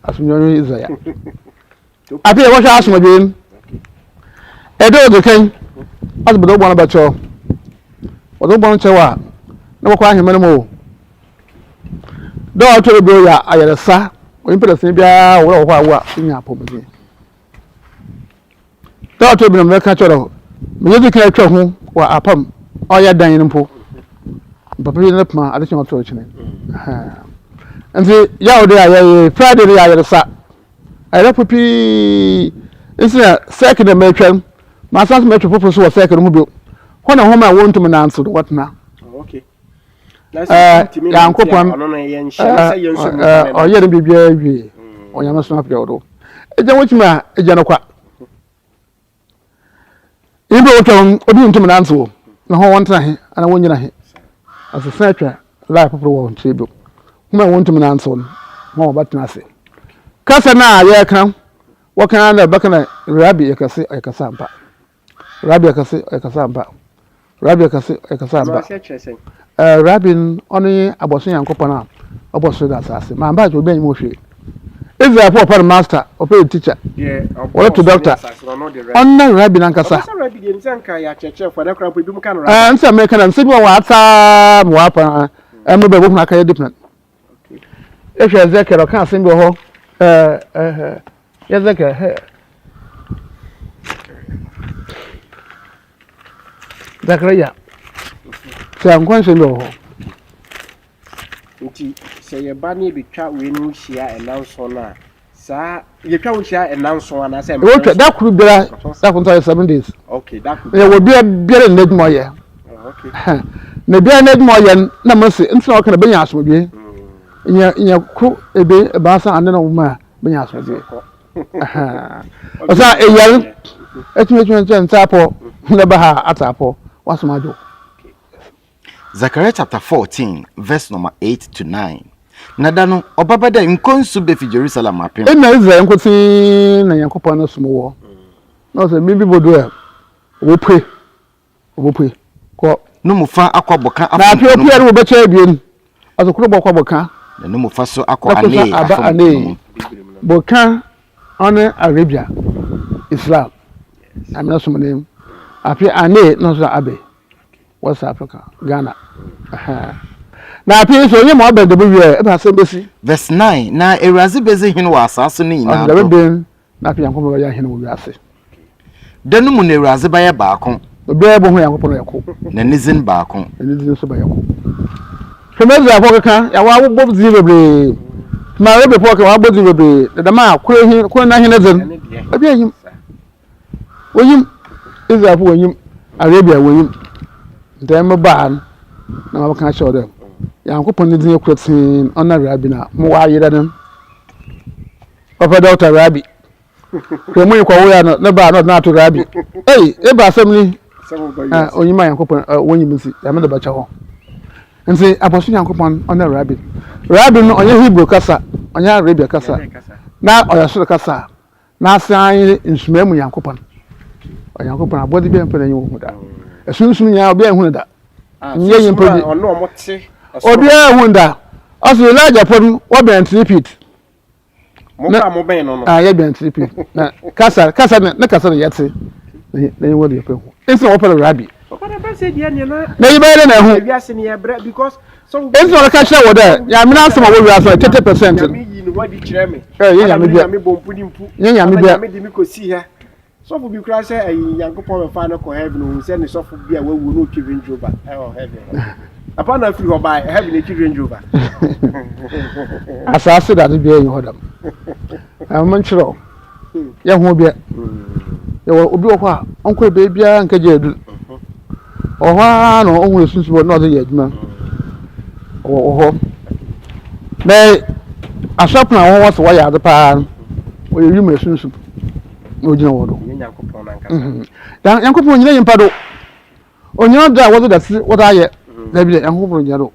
asomdwee onye Israel. Afei yɛbɔhwɛ asomdwee no. Ɛdɛ odzi kan, ɔsɛ bɛdɛ wo bɔn bɛkyɛ wo. Wɔdze wo bɔn kyɛ wo a, na wɔkɔ ahemman no mu o. Dɛ ɔtɔ do bio yɛ ayarsa, onyimpa dasani biara wɔ hɔ a wo a inya apɔwmudzen. Da a ɔtɔ bi no mebɛka kyerɛ wo, menye dzi kan atwa ho wɔ apam a ɔyɛ dan no mpo. Papa bi ne poma ade kyɛn ɔtɔ kyene. Nti yaw de a yɛyɛ Friday no yɛ ayaresa. Ayarefo pii nti na sɛk na matwa no. Masan so matwa foforɔ so wɔ sɛk no ho bio. Hɔ na hom a wɔntum nantsew no wɔtena. Nyankopɔn ɔyɛ ne biribiara wie. Onyame so afei ɔdo. Egya wotumi a egya no kwa. Nyimpa wotwa wɔn obi ntum nantsew na hɔn wɔntena he anaa wonnyina he. Asesa atwa line fofor wɔ nkyɛn bio. Hom a wonntum nantsew no, hɔn wɔbɛtena ase. Kasa no a yɛreka, wɔka ara dɛ bɛka dɛ Rabi yɛ kɛse, ɔyɛ kɛse ampa. Rabi ɔkɛse, ɔyɛ kɛse ampa. Rabi ɔkɛse, ɔyɛ kɛse ampa. Ɛɛ Rabi no, ɔno nye abɔso Nyankopɔn a ɔbɔ sor na asaase. Mammba a nkyɛ obiara nnyim ho hwee. Israelfo wɔfrɛ no master, wɔfrɛ no teacher, wɔroto doctor. Ɔno Rabi no ankasa. Ɛɛ nsɛ meka dɛ nsɛm bi wɔ hɔ a atsaa ma wɔapa a, mbrɛ bohun akɛyɛ different. Ehwɛ Ezekiel, ɔka asɛm bi wɔ hɔ. Ɛɛ ɛɛ Ezekiel hɛ. Zakaria. Sɛ nkɔnhyɛ bi wɔ hɔ. Nti sɛ yɛba ne yɛbɛtwa wei no hyia ɛnanson no a, saa yɛtwa wo hyia ɛnanson anaasɛ mprɛnson? Wɔtwa da koro biara, da koro nso ayɛ 7 days. Okay, da koro. Yɛwɔ biara biara n'adwuma ɔyɛ. Oh, okay. Na biara n'adwuma ɔyɛ no na mo se nti na ɔka na bɛnya asomdwe. Nyɛ nyɛ koro ebe ebaasa ane na wɔn a. Bɛnya asomdwoe. Ɔsɛ eyar etumi etumi nkyɛn nsa apɔ na ɛba ha ata apɔ wasom adwo. Zechariah chapter 14 verse number 8 to 9. Na da no, ɔbɛba dɛ nkɔnsu befi Jerusalem apem. Nna Israel nkotsee na Nyankopɔn no som wɔ. Na ɔsɛ biribi bodu a, obopue, obopue kɔ. No mu fa akɔ boka Na afom afei po no opue a mu. no mu bɛkyɛ ebien, ɔsɛ kor bɔkɔ boka, Na no mu fa so akɔ na kor so anee aba afom po no anee. mu. Boka ɔne Arabia, Islam, Nyame no som no mu. Afei anee no so abe. West Africa, Ghana. Na afei so onye ma ɔbɛn dɛm wie a, asɛm besi. Verse 9, Na Ewuradze bedzi hen wɔ asaase no nyina do. Ɔdze dɛm ben na afei Nyankopɔn bɛyɛ hen wɔ wiase. Da no mu na Ewuradze bɛyɛ baako. Obiara bohu Nyankopɔn ɔyɛ ko. Na ne dzin baako. Na ne dzin so bɛyɛ ko. Hwɛ ma Israelfoɔ keka, yɛ wɔabobɔ dzin bebree. Ma Arabiafoɔ keka, wɔabobɔ dzin bebree. Na dɛm a, kor hen, kor n'ahen dze no, obiara nnyim. Wonyim, Israelfo wonyim, Arabia wonyim. Ntsi mebaa no na mabɛka akyerɛ wo dɛ, Nyankopɔn ne dzin kortsee no, ɔno Rabi no a mowɔ ayerɛ no. Ɔpɛ Dɔkta Rabi. Hwɛ mu nyikwa woyɛ no, ne ba na ɔdze no ato Rabi. Ei, eba asɛm ni. Onyim a Nyankopɔn wonyim ntsi, Nyame de bɛkyɛ hɔn. Ntsi abɔso Nyankopɔn ɔno Rabi. Rabi no ɔnnyɛ Hebrew kasa, ɔnnyɛ Arabia kasa, na ɔyɛ sor kasa. N'ase ara nye nsumaa mu Nyankopɔn. Onyankopɔn, abɔdze biara mmfa n'enyi nnhu da. Esunsum nyinaa obiara nnhu no da. Nnyɛ nyimpa bi. Obiara nnhu no da. Ɔse Elijah po no, wɔbɛn Tripit. Mo a mobɛn no no. Ah, yɛbɛn Tripit. Na kasa, kasa ne kasa na yɛtse. Na yɛwɔ deɛ yɛpɛ hu. Nti na wɔpɛ no rabi. Na yi bɛyɛ dɛ na ɛho. Nti na ɔka kyerɛ wɔ dɛ Nyame n'asɛm a ɔwɔ wiase no 30%. Ɛ yɛ Nyame bia. Yɛ Nyame bia. Sɔfo bi kura sɛ ɛyi Nyankopɔn bɛfa no kɔ heaven ohun sɛ ne sɔfo bi a wawu no otwi Range Rover ɛwɔ heaven hɔ. Papa na afiri hɔ baa heaven etwi Range Rover. Asaase dade biara nyi hɔ dɛm. Ɛmo nkyerɛ Yɛ ho bia. Yɛwɔ obi wɔ hɔ a ɔnkɔ beebiara nkɛgye edur. Ɔwɔ hɔ ara na ɔhu esunsum hɔ na ɔdze yɛ edwuma. Ɔwɔ hɔ. Na asɔrpon a wɔwɔ sɛ wɔyɛ adze paa no, ɔyɛ wimu esunsum na ogyina hɔ do. Nyankopɔn onngyina nyimpa do. Onyina do a wɔdze dɛtse wɔdze ayɛ. Dabi dɛ, Nyankopɔn onngyina do.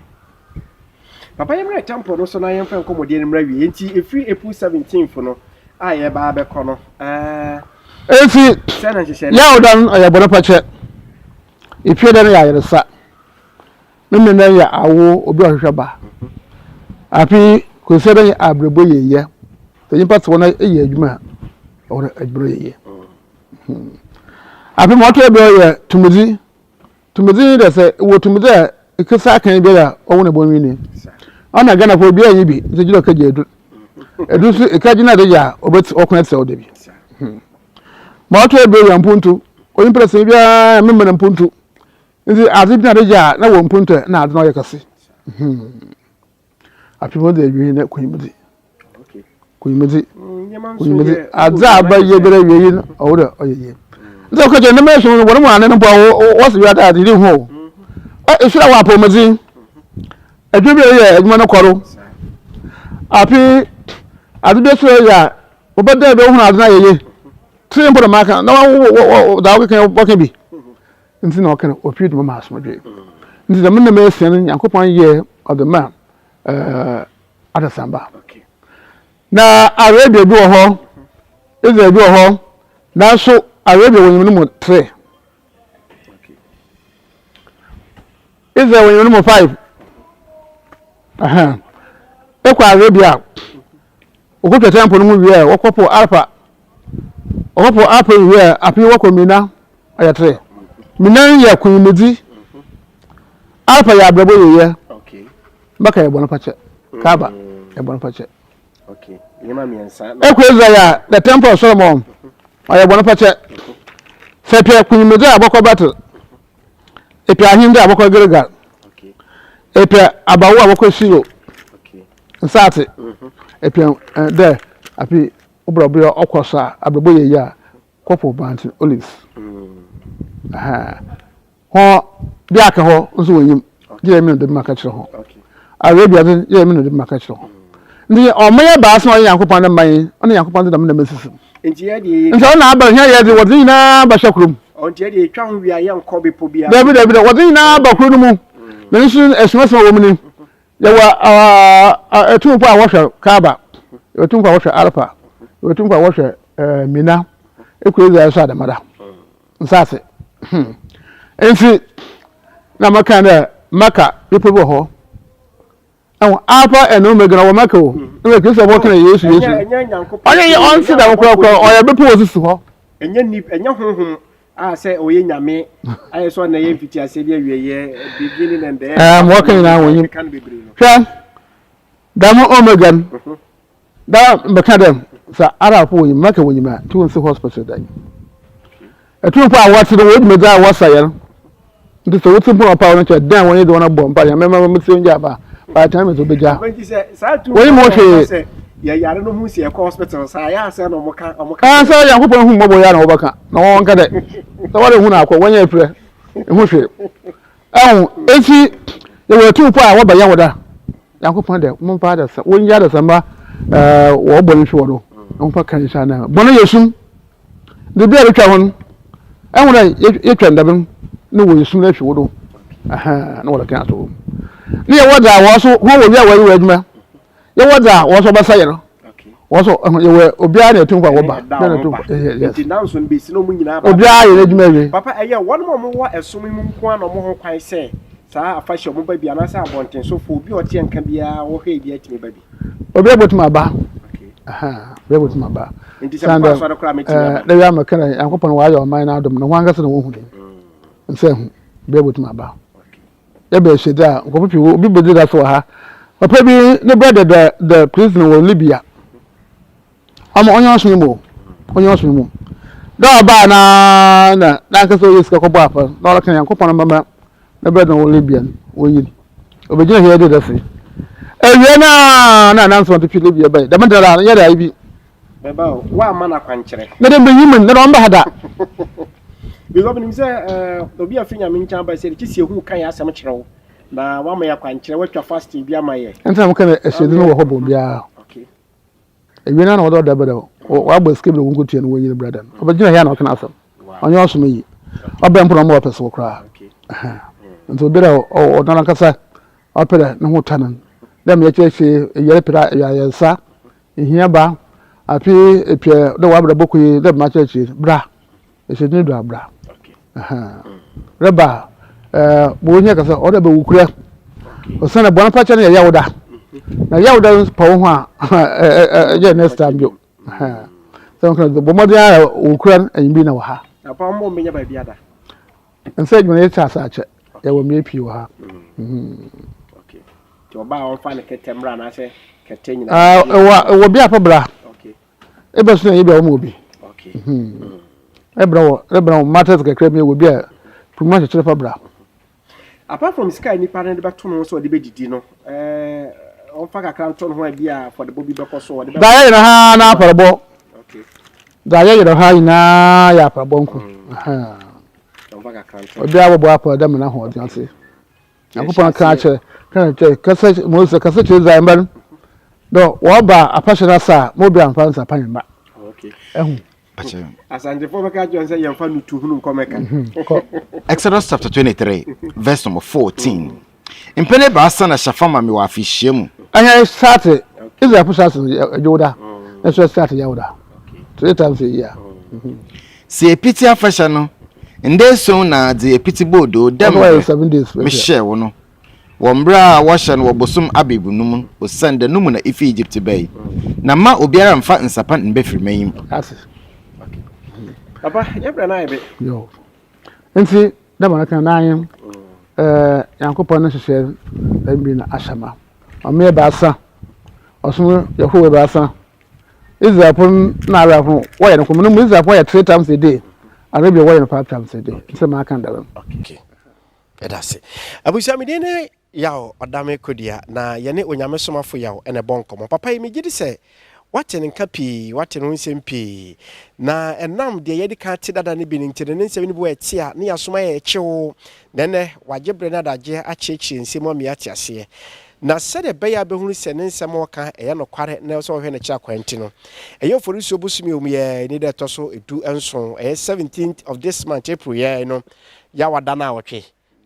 Papa yɛmmra temple no so na yɛmfa nkɔmmɔdie no mmra wie. Enti ɛfiri April 17th no a yɛreba abɛkɔ no, ɛɛ. Enti, Sɛ na nhyehyɛe no. Yawda no ɔyɛ bɔne fakyɛ. Efiada no yɛ ayaresa. Memeneda no yɛ awo, obi a ɔhwehwɛ ba. Afe Kwasiada no yɛ abrɛbɔ yieyɛ. Sɛ nyimpa tse hɔ na eyɛ edwuma a, ɔwɔ dɛ edwuma no yɛ yie. Afe ma ɔtɔ ebien yɛ tumdzi. Tumidzi nye dɛ sɛ ewɔ tumidzi a ekesa akan biara a ɔwo na ebɔ nwin. Ɔna Ghanafo obiara nnyi bi ntsi gyedɛ ɔkɛgye edur. Edur so ekɛgye na edze yɛ a obetsi ɔko etsia wo dabi. Ma ɔtɔ ebien yɛ mpontu. Onyimpa dɛ sɛ biara mema no mpontu. Ntsi adze bi na edze yɛ a na wɔ mpontu a nna adze no ɔyɛ kɛse. Afei wɔdze ewie na konyimdzi. Konyimdzi. Konyimdzi. Adze a abɛyɛ biara wie yi no ɔwɔ dɛ ɔyɛ yie. Nti ɔka kyerɛ nneɛma esu no wɔn mu ane no mpo a wɔsi wiase adze yɛ hu o. Esu a wɔ apɔwmudzen. Adwuma bi a yɛ adwuma no kɔ do. Afei adze bi so yɛ a wɔbɛda bi ohun adze no ayɛ yie. Tiri mpo na maka na wɔn dza wɔkeka wɔka bi. Ntsi na ɔka no ofir do ma asomdwee. Ntsi dɛm ndzɛmba esia no Nyankopɔn yɛɛ ɔdze maa adasamba. Na Arabia bi wɔ hɔ, Israel bi wɔ hɔ, naaso Arabia wonyim no mu three. Israel wonyim no mu five. Ekɔ Arabia a, wokotwa temple no ho wie a, wɔkɔ po Arfa. Wɔkɔ po Arfa wie a, afei wɔkɔ Mina. Ɔyɛ tere. Mina no yɛ kunyimdzi. Arfa yɛ abrabɔ yieyɛ. Mɛka yɛ bɔn fakyɛ. Kaaba yɛ bɔn fakyɛ. Ekɔ Israel a, the temple of Solomon, ɔyɛ bɔn fakyɛ. Sɛ pɛ kunyimdzi a, bɔkɔ Bethel. Epɛ ahendzi a, bɔkɔ Gilgal. Epɛ abawo a, bɔkɔ Shilo. Nsaatse. Epɛ dɛ afi wo brabɔ ɔkɔ so a, abrabɔ yɛ yie a, kɔpɔ Mount Olives. Hɔ bi aka hɔ nso wɔnyim gye yɛ mi na de maka kyerɛ ho. Arabia dze yɛ mi na de maka kyerɛ ho. Nti ɔman ebiasa a ɔyɛ Nyankopɔn ne man yi, ɔne Nyankopɔn dze dɛm ndzɛmba esisi mu. Nti yɛ deɛ Nti ɔno na aba hia yɛ dze wɔdze ne nyinaa bɛhyɛ kor mu. Ɔnti yɛ deɛ yɛtwa ho wie a yɛnkɔ bepɔ biara. Dabi dabi dabi, wɔdze ne nyinaa ba kor no mu. Na ne nso esumasuma wɔ mu ni. Yɛwɔ atumfo a wɔhwɛ Kaaba, yɛwɔ atumfo a wɔhwɛ Arfa, yɛwɔ atumfo a wɔhwɛ Mina, ekɔ Israel nso adamada. Nsaase. Hmm. Nti na mɛka dɛ Mecca bepɔ bi wɔ hɔ. Ɛwɔ Alpha and Omega na wɔ Mecca o. Ɛna Kristofoɔ ka Yesu Yesu. Ɔnyɛ yɛ ɔnte dɛm korakora ɔyɛ bepɔ wɔ sisi hɔ. Ɛnyɛ ni ɛnyɛ honhom a sɛ ɔyɛ nyame ayɛ sɛ ɔna yɛ mfitiaseɛ ne awieɛ beginning and the end. Ɛɛ mo wɔka nyinaa wɔn nyim. Hwɛ dɛm Omega no. Daa mbɛka dɛ sɛ Arabfo wɔ nyim, Mecca wɔ nyim a, nkyɛ wonnsi hospital da. Etumfo a wɔtse no, hɔn dwumadzi a wɔsa yar. Ntsi sɛ wotse mpo na wɔpaw no nkyɛ dɛn wɔnye dze hɔn abɔ mpaa, Nyame mma me tsir ngyaa ba, by the time medze obegyaa. Wonyim ho hwee. Ɛɛ sɛ Nyankopɔn hu mbɔbɔ yi a na wɔbɛka, na wɔnka dɛ, sɛ wɔrehu no akɔ, wɔnyɛ efirɛ, ho hwee. Ɛho, ntsi yɛwɔ etumfo a wɔba yɛn hɔ da. Nyankopɔn dɛ, momfa adasa, wonyi adasamba ɛɛ wɔn bɔn mfi hɔn do, na wɔmfa kan nhyɛ anan. Bɔn yɛ sum. Ntsi ber a yɛtwa ho no, ɛho dɛ yɛtwa ndɛm no, na wɔyɛ sum no afi wo do. Ɛhɛn, na wɔdze kan ato hɔ. Ne yɛwɔ dza wɔn so hɔn wɔ wia wɔyɛ wɔ adwuma. Yɛwɔ dza wɔn so wɔbɛsa yɛn. Wɔn so ɛho yɛwɔ obiara na ɛtumfo a wɔba. Obiara na ɛtumfo. Yes. Nti nanso no besi na wɔn nyinaa ba. Obiara yɛ n'adwuma awie. Papa ɛyɛ wɔn a wɔwɔ ɛsom yi mu nko ara na wɔn ho kwan sɛ saa afahyɛ wɔn ba bi anaasɛ abɔntensofoɔ obi a ɔteɛ nka biara wɔhwɛ bi atumi ba bi. Obiara bɛtumi aba. Obiara bɛtumi aba. Nti sɛ mekɔ asɔre koraa mɛtumi aba. Dɛ yɛ amɛka dɛ Nyankopɔn wayɛ ɔman no adom no ho ankasa na wɔhu ne nsa hu. Obiara bɛtumi aba. Yɛba ehyiadzi a, nkorɔfo pii wɔ obi bedzi dase wɔ ha. Papa bi ne brɛda da da prison wɔ Libya. Ɔmo ɔnnyɛ ɔsom mu o, ɔnnyɛ ɔsom mu. Dɛ ɔbaa no ara na nankasa ɔyɛ sika kɔbɔɔ afɔr na ɔreka Nyankopɔn mbɛma ne brɛda no wɔ Libya no wonyi no. Obegyina ha edzi dase. Ewiei no ara na nansa ɔdze fi Libya bae. Dɛm da no ara nnyɛ dɛ ae bi. Bɛba o, woamma no akwankyerɛ. Na dɛ mbenyin mu no, na dɛ ɔmmba ha da. Because menim sɛ eh, obi a firi Nyame nkyɛn aba sɛ kye sɛ ehu ka yɛ asɛm kyerɛ wo na wama yɛ akwankyerɛ, watwa fasting bi ama yɛ. Ɛnti na meka dɛ ahyɛdzi no wɔ hɔ bɔ obiara. Okay. Ewie no na wɔdze ɔda bɛda hɔ. Wɔabɔ sika bi na wɔnkotua no wɔnyi no brada no. Ɔbɛgyina ha na ɔka n'asɛm. Ɔnyɛ ɔsom yi. Ɔbɛn mpo na ɔma ɔpɛ so koraa. Nti obiara ɔno ankasa ɔpɛ dɛ ne ho tɔ no. Dɛ meyɛ kyerɛkyerɛ yɛrepɛ dɛ ayarsa Ihia ba, afe epɛ dɛ w'abrabɔ kɔ yie dɛ makyerɛkyerɛ bra, ehyɛ dzin do a bra. Reba a, ma ohia kasa ɔwɔ dɛ bɛwo kura. Osiandɛ bɔn fakyɛ no yɛ yawda. Na yawda no pa wo ho a, ɛyɛ next time bio. Sɛ nka bɔ mmɔden ara wo kura no enyimbi na wɔ ha. Papa wɔn mbɛnya baabi ada. Nsɛ adwuma no yɛkyɛ ase akyɛ. Yɛwɔ mmea pii wɔ ha. Okay. Nti ɔbaa a ɔmfa ne kɛtɛ mmra anaasɛ kɛtɛ nyinaa. Ah, ɛwɔ ɛwɔ bi afa bra. Okay. Ebe so na yɛ bi a wɔn obi. Okay. Ɛbra wɔ ɛbra wɔ matters kakra bi wɔ bi a puma kyekyere fa bra. Apart from sika a nipa no de bɛto no ho sɛ ɔde bɛdidi no, ɛɛ ɔmfa kakra nto ne ho a bi a afɔdebɔ bi bɛkɔ so ɔde bɛ. Da yɛ yɛrɛ ha na afɔrebɔ. Okay. Da yɛ yɛrɛ ha nyinaa yɛ afɔrebɔ nko. Ɔmfa kakra nto. Obiara bɔbɔ afɔre dɛ mena ahoɔden ase. Nyankopɔn ka kyerɛ ka kyerɛ kasa Mose kasa kyerɛ Israel mba no dɛ wɔba afahyɛ no ase a ma obiara mfa nsa pan mma. Okay. Ehu. Asantefoɔ bɛka kyerɛ sɛ yɛmfa nutu hunu nkɔ Mɛka. Kɔ. Exodus chapter 23 verse number 14. Mpɛn ebiasa na hyɛ fa ma me wɔ afehyia mu. Ɛhɛn start Israelfo start no Dwowda na so start Yawda. 3 times a year. Sɛ epitsi afahyɛ no nda esuon na dze epitsi boodoo dɛ mbrɛ mehyɛɛ wo no, wɔ mber a wɔhyɛ no wɔ bosoom Abib no mu, osiandɛ no mu na ifii Egypt bae. Na mma obiara mmfa nsapan mmbefir m'enyim. Ase. Papa, yɛbrɛ no ayɛ be. Yo. Nti, dɛ ma meka no, n'anye eh, Nyankopɔn ne nhyehyɛɛ dɛm bi na ahyɛ ma. Ɔme ebiasa, ɔsom yɛ horow ebiasa. Israelfo na Arabfo no wɔyɛ no kor. No mu Israelfo wɔyɛ 3 times a day, Arabia wɔyɛ no 5 times a day. Nti ma aka no dɛm. Okay. Ɛda ase. Abusua me din ne Yaw Ɔdame Kodua na yɛne Onyame somafo Yaw na ɛbɔ nkɔmmɔ. Papa yi megye di sɛ woate ne nka pii, woate ne ho nsɛm pii. Na ɛnam deɛ yɛadi kan ate dada no bi no nti no, ne nsɛm no bi wɔ ɛte a ne yɛasom ayɛ kyewoo. Na ɛnnɛ wagye berɛ ne adagyeɛ akyerɛkyerɛ nsɛm mu ama yɛate aseɛ. Na sɛdeɛ ɛbɛyɛ a wobɛhunu sɛ ne nsɛm a ɔka ɛyɛ nokware na ɛwɔ sɛ wɔhwɛ no kyerɛ akwan nti no, ɛyɛ Oforisuo bosome a ɛwɔ mu yi ne da ɛtɔ so 17, ɛyɛ 17th of this month, April yi no, Yawada naawɔtwe.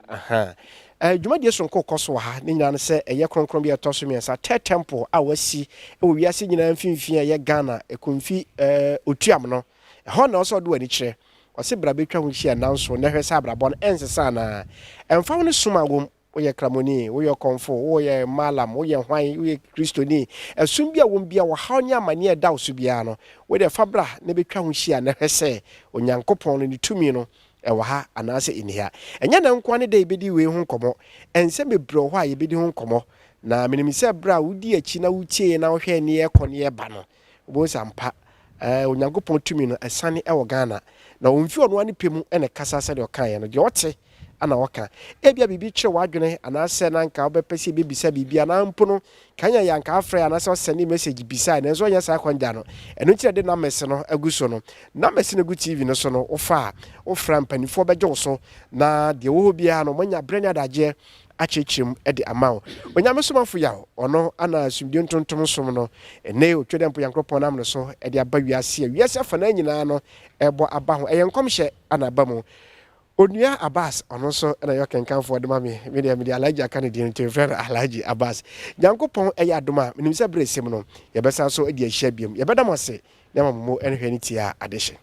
Aha. Eh, dwumadie soronko kɔ so wɔ ha, ne nyinaa no sɛ ɛyɛ kronkron bi a ɛtɔ so mmiɛnsa, Third Temple a wɔasi wɔ wiase nyinaa mfimfini a ɛyɛ Ghana, Ekumfi eh, Otuam no. Ɛhɔ na ɔsɛ ɔde w'ani kyerɛ. Ɔse bra bɛtwa ho hyia nnanson na hwɛ sɛ abrabɔ no ɛnsesa anaa. Ɛmfa ho ne som a wom, woyɛ Kramoni, woyɛ ɔkɔmfo, woyɛ Mallam, woyɛ hwan, woyɛ Kristoni, ɛsom bi a wom biara, ɔhaw ne amaneɛ a ɛda wo so biara no, wo deɛ fa bra na bɛtwa ho hyia na hwɛ sɛ Onyankopɔn no ne tumi no ɛwɔ ha anaasɛ ɛnni ha. Ɛnyɛ nnɛ nko ara ne da yɛbɛdi wei ho nkɔmmɔ, nsɛm bebree wɔ hɔ a yɛbɛdi ho nkɔmmɔ. Na menim sɛ berɛ a wodi akyi na wotie na wohwɛ nea ɛrekɔ ne ɛreba no, Wobɛhu sɛ ampa, eh, Onyankopɔn tumi no asiane wɔ Ghana. Na ɔmfi ɔno ara ne pɛ mu na ɛkasa sɛdeɛ ɔkaeɛ no. Deɛ ɔte na ɔka. Ebia biribi kyere w'adwene anaasɛ na anka wobɛpɛ sɛ yɛbɛbisa biribi anaa mpo no, kan a yɛ anka afrɛ anaasɛ ɔsɛnde message bisae nanso ɔnyɛ saa kwan da no. Ɛno nti na yɛde numbers no agu so no. Numbers no gu TV no so no, wofa a, wofrɛ a mpanimfoɔ bɛgye wo so na deɛ ɛwɔ hɔ biara no wɔanya berɛ ne adagyeɛ akyerɛkyerɛ mu de ama wo. Onyame somafo Yaw, ɔno ana asomdwie ntontom som no, ɛnnɛ otwa dɛ mpo Nyankoropɔn nam no so de aba wiase a wiase afanaa nyinaa no ɛbɔ aba ho. Ɛyɛ nkɔmhyɛ ana aba mu. Onua Abbas, ɔno nso na ɛyɛ ɔkenkanfoɔ de ma me. Me deɛ mede Alhaji aka ne din nti mefrɛ no Alhaji Abbas. Nyankopɔn ɛyɛ adom a, menim sɛ berɛ ɛsɛ mu no, yɛbɛsan so de ahyia biom. Yɛbɛda mo ase na ama mo mu nhwɛ ne tie a adehye.